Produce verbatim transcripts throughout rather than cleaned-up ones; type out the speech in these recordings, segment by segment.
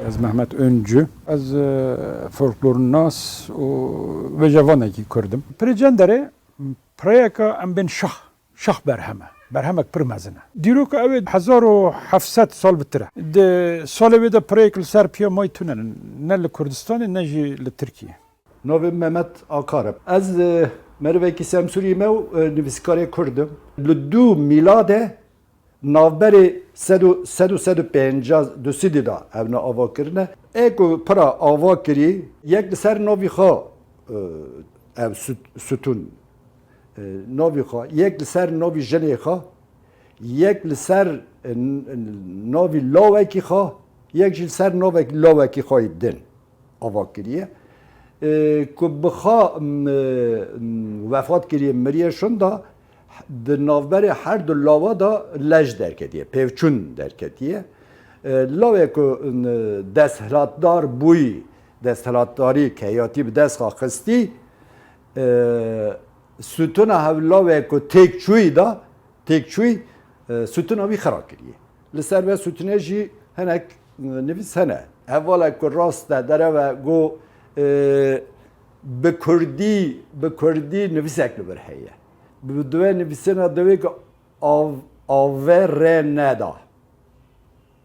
Ez Mehmet Öncü. Ez, e, folklornas û vêjevanekî Kurd im. Pirê Cenderê pireyeke em bên şah, şah berhem e. Berhemek pir mezin e. Dîroka ew ê hezar û heft sed sal bitir e. Di salê wê de pireyek li ser piya mayî tune ne, ne li Kurdistanê ne jî li Tirkiyê. Navê Mehmet Akar e. Ez, e, merivekî Semsûrî me û, e, nivîskarê Kurd im. Li dû mîlade navberê sed û, sed û, sed û pêncî du sîdî de evne ava kirine. Ê ku pira ava kirî, yek li ser navî xwe, e, ev süt-, sütun, e, navî xwe, yek li ser navî jinê xwe, yek li ser, e, n-, n-, navî lawekî xwe, yek jî li ser navek lawekî xwe yê din ava kiriye. E, ku bi xwe, m, m, wefat kiriye, miriye şinda, di navberê her du lawa de lej derketiye, pêvçûn derketiye. E, lawê ku, m, desthilatdar bûyî, desthilatdarî, keyatî bi dest xwe xistî, e, sütuna hevlawê ku têk çûyî de, têk çûyî, e, sütuna wî xira kiriye. Li ser vê sütunê jî hinek, e, nivîs hene. Hevalek ku rast e, derew e, got, e, bi kurdî, bi kurdî nivîsek li vir heye. Bi, di wê nivîsê de divê ku av-, ave rê neda.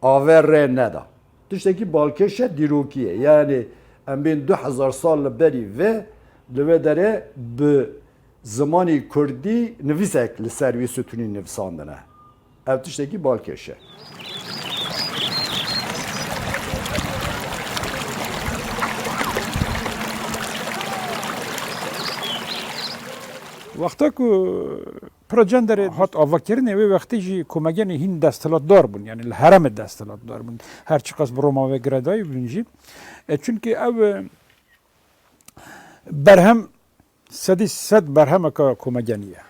Ave rê neda. Tiştekî balkêş e, dîrokî ye. Yanî em bên du hezar sal li berî vê, li vê derê bi zimanî kurdî nivîsek li ser wî sütunî nivîsandine. Ev tiştekî balkêş e. Wexta ku Pira Cenderê hat avakirinê, wê wextê jî komegenê hîn desthilatdar bûn, yanî li herêmê desthilatdar bûn. Her çiqas bi Roma ve girêdayî bûn jî. E, çunkî ew, e, berhem sedî sed berhemeke komegenî ye.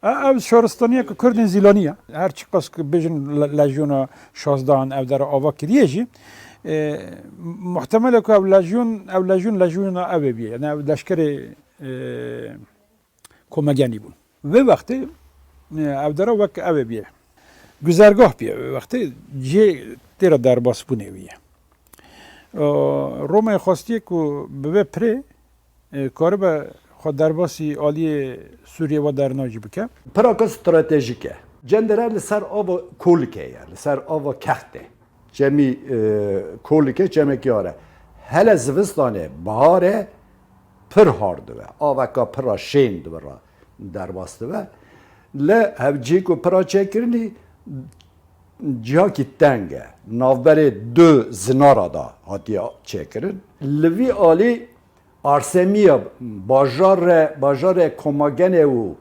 E, ew şaristaniyeke Kurdên Zîlanî ye. Her çiqas ku bêjin le-, lejyona şazdehan ev dere ava kiriye jî, e, muhtemel e ku ew lejyon, ew lejyon, lejyona ew ê bîye. Yanî ew leşkerê, e, komegenî bûn. Vê wextê, e, ev dera wek ew ê bîye. Guzergah bîye vê wextê, cihê têra derbasbûnê wî ye. E, Romê xwestiye ku bi vê pirê, e, karibe xwe derbasî aliyê Sûriyê ve derna jî bike. Piraka stratejîk e. Cendere li ser ava Kolikê ye, li ser ava Kextê. Çemî, e, Kolikê çemekî are. Hele zivistanê, biharê pir har dibe. Aveka pir a şên di vir ra derbas dibe. Li hevcî ku pira çêkirinî cihakî teng e. Navberê du zinara da hatiye çêkirin. Li vî alî arsemiya bajar re, bajarê Komagenê û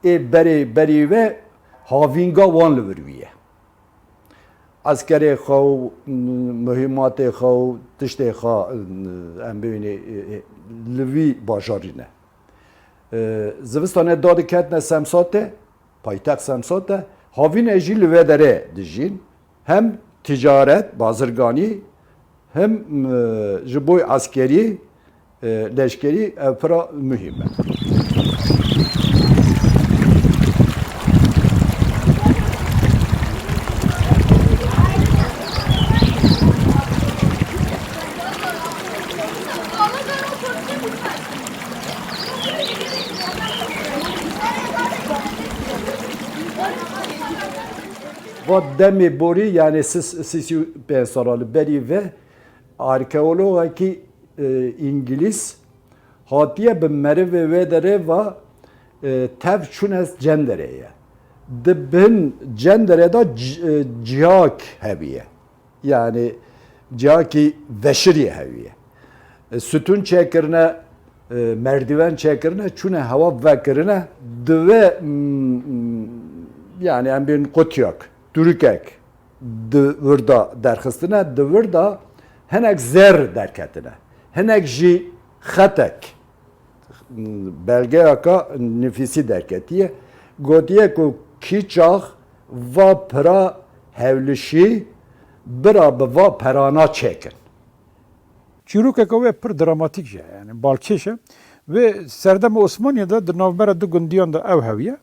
ê berê berî ve havînga wan li vir wî ye. Eskerê xwe û muhîmatê xwe û tiştê xwe, em bibînê, li vî bajarî ne. Zivistanê dadiketine Semsatê, paytext Semsat e. Havînê jî li vê derê dijîn. Hem ticaret, bazirganî, hem, e, ji bo eskerî, e, leşkerî ev pira muhîm e. Va demê borî, yanî sî, sî û pênc sala li berî ve, arkeologekî, e, îngilîz hatiye bi merivê wê derê va, e, tev çûne Cenderê ye. Di bin Cenderê de c-, e, cihak hebiye. Yanî cihakî veşirî hebiye. E, sütun çêkirine, e, merdîven çêkirine, çûne hewa vekirine, di vê, m-, m-, yanî em bên qutyak, tûrikek di wir de derxistine, di wir de hinek zêr derketine, hinek jî xetek, Belgeyaka nifîsî derketiye. Gotiye ku kî çax va pira hewlişî bira bi va perana çêkin. Çîrokeke wê pir dramatîk jî ye, yani balkêş e. Wê serdema Osmaniyê de di navbera du gundiyan de ew hewiye.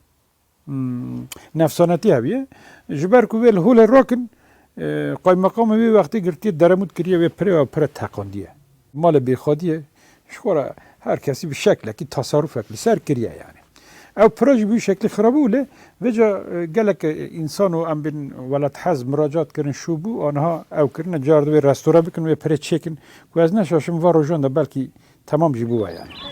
Hmm, nefsanetî hebiye. Ji ber ku wê li holê rakin, e, qaymeqamê wê wextê girtiye deremût kiriye wê pirê ew pire teqandiye. Malê bêxwediye, ji xwe re her kesî bi şeklekî tasarrufek li ser kiriye yani. Ew pire jî bi wî şeklî xirabû lê vêca, e, gelek, e, însan û em bên welathez miracat kirin şû bû, aniha ew kirine car dibê restore bikin wê pirê çêkin ku ez neşaşim va rojan de belkî temam jî bû yani.